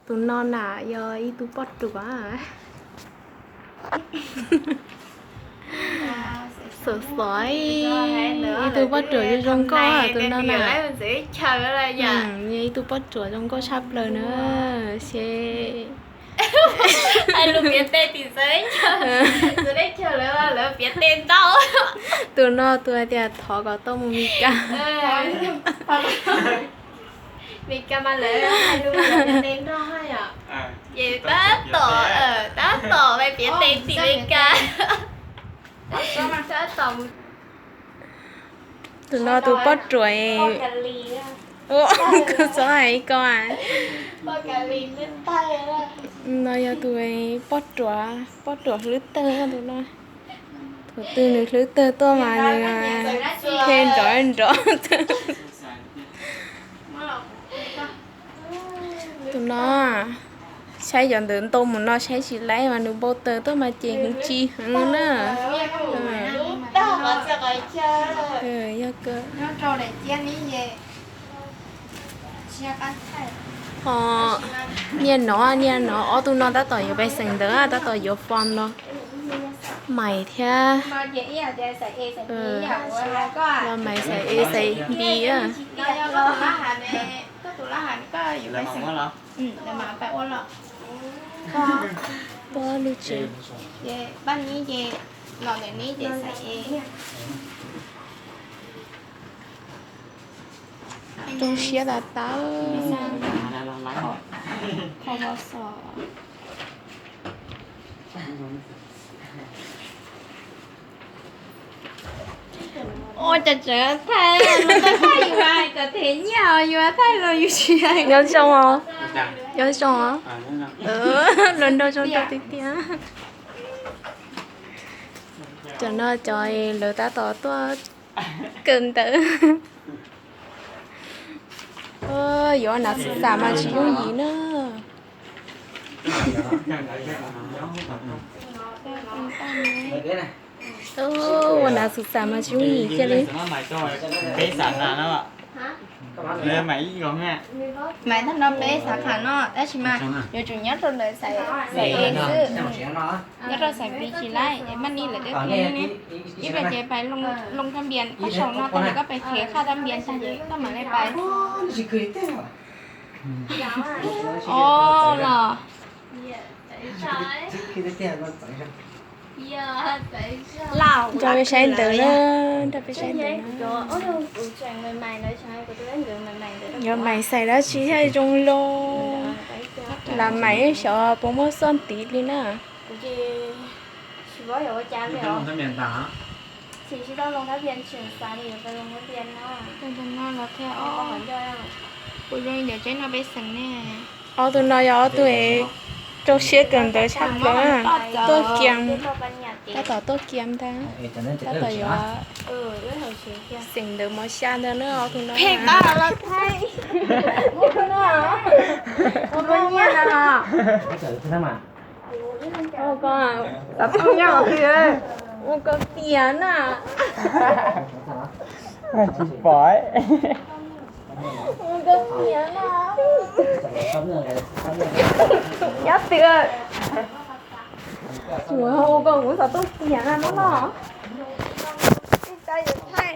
Tus no na yog ib tug poj ruam. Xov xov, ib tug poj ruam zoo zoo nkauj tus no na. Yog ib tug poj ruam zoo nkauj tshaj plaws na. Seb lus piav teb tim txawv, txawv teb chaws lawv, lawv piav teb ntau. Tus no tus hais tias thov kom tau mus Mes Kas. Mes Kas mas lawv hais lus piav teb nrog yom. Ces tab tom, tab tom piav teb tim Mes Kas. Tab tom. Tus no tus poj ruam. Kuv txhob hais ko. No yog tus poj ruam, poj ruam hlwb tawg tus no. Thaum twg nws hlwb tawg tuaj mas nws phem nrov nrov. Tus no saib cov ntawd ntau mus no saib tsis laib mas nws npau taws tuaj mas ces heev tsis heev na. Yog kawg. Ho niaj no, niaj no ob tug no tab tom yuav pais xeem ntawv, tab tom yuav fom no. Maiv thiab. Los maiv xaiv A xaiv B. Tuaj lub tsev. Zoo siab tas tas. Ua cas tseem thaij, thaij yus hais kom them nyiaj, yus thaij los yus tsis hais. Nyob zoo os, nyob zoo os. Los nrog zoo rau tiag tiag. Cov no cov lawv tab tom tuaj kawm ntawv. Yuav nas xus xam mas tsis yooj yim na. Ua nas xus xam mas tsis yooj yim kiag li. Maiv tag no peb xav kham no tab sis mas yuav tsum nyob rau ntawd xaiv A xwb. Nyob rau xaiv B tsis laib, es maj nij lawv twb qhia ne. Ib pliag ces pais loo thaj npias thaj saum no tag lawm koj pais thev qhaj thaj npias tag ces koj mam li pais. O los. Nrog peb saib ntawv na, nrog peb saib ntawv na. Yuav mais xais dab tsi thiaj zoo loo? Lam mais xyov puas muaj xoj ntiv li na. Tus no los thiab os. Kuv zoo li ntawm tsev no peb xeem ne. Ob tug no yog ob tug rau siab kawm ntawv tshaj plaws, tuaj kiag, tab tom tuaj kiag ntag, tab tom yuav xeem ntawv mos xya ntag na ob tug no. Ua koj tias na. Tsis pom. Ua koj tias na. Nyob twg. Ua koj kuv xav tuaj tias na no no. Ib ta yuav thaij.